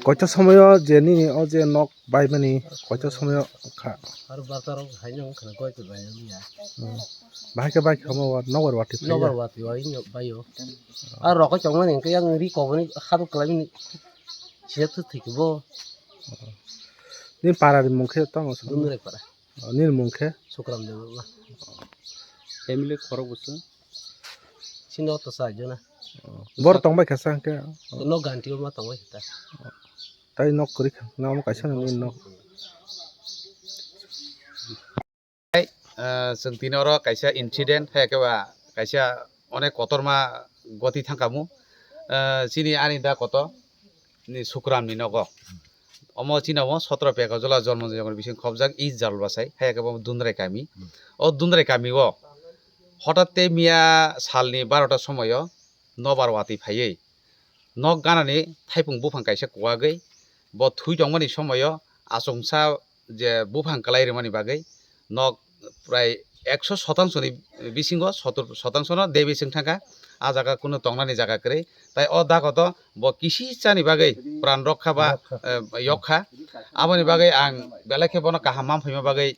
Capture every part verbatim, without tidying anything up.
Koito somoyo je nini o je nok baimani koito somoyo kha? Aro barta rok haino wngkha na goi to bai ya. Hmm. Bahai khe bai kha omo wa nobar wati phai ya? Nobar wati wa ino bai yo. Aro rok chongmani hwnkhe yang ri koboni khadu kwlaimani siya thu thik bo. Ni para ni mung khe tamo sa? Dunre para. Oh, nini mung khe? Sukram Debbarma. Family khorok bwswk? Chini o to sa jona. Oh. Bor tong bai kha sa hwnkhe? No ganti o ma tong bai kha ta. Tai nok kwrwi kha. Na omo kaisa no nini nok. Ah, chwng tini oro kaisa incident, hai khe ba kaisa onek kotorma goti thangkamu. Ah, chini ani da koto ni Sukram ni nogo. Omo chini omo sotro peka jola jormo jongor bising khobjak i jal bwsai, hai khe bo Dundrai kami. Hmm. O Dundrai kami o hotat tei miya salni barota somoyo nobar watwi phaiwi nok ganani thaipung buphang kaisa kuwagwi bo thwi tongmani somoyo achomsa je buphang kwlai rwmani bagwi nok prai ekso shotangso ni bisingo sotor shotangso no debi swng thangkha, ah jaga kunu tongnani jaga kwrwi. Tai o dagoto bo kisi chani bagwi pran rokha ba, eh, yokha. Aboni bagwi ang belai khe bono kaham manphaima bagwi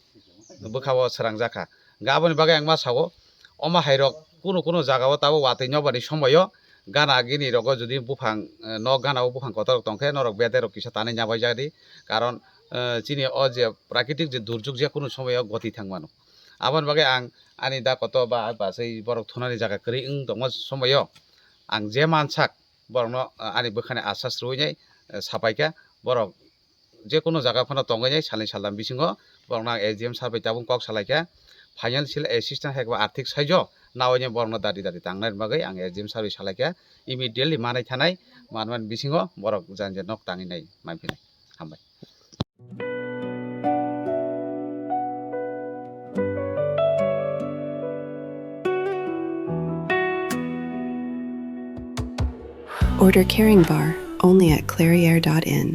bwkha o srangjakha. Hwnkhe aboni bagwi ang ma sao, omo hai rok kunu kunu jaga o tabuk watwi nokbar ni somoyo gana gini rogo jodi buphang, eh, nok gana o buphang kotor rok tongkhe norok bedai rok kisa tanwi nabaijakdi. Karon, eh, chini o je prakitik je durjuk je kunu somoyo goti thang mano. Aboni bagwi ang ani da koto ba bachai borok thunani jaga kwrwi wng tongma somoyo ang je mansak borokno, eh, ani bwkhani asas rwinai, eh, sapaikha borok je kunu jaga phano tongwi nai salni saldam bisingo borokno ang S D M sir bai tabuk kok salaikha, financial assistance hai khe ba arthik saijo nawi borokno dadi dadi tangnai bagwi ang S D M sir bai salaikha, immediately manai thanai manmani bisingo borok jani jani nok tangwi nai manphinai. Hambai. Order Caring Bar only at clairiere dot in.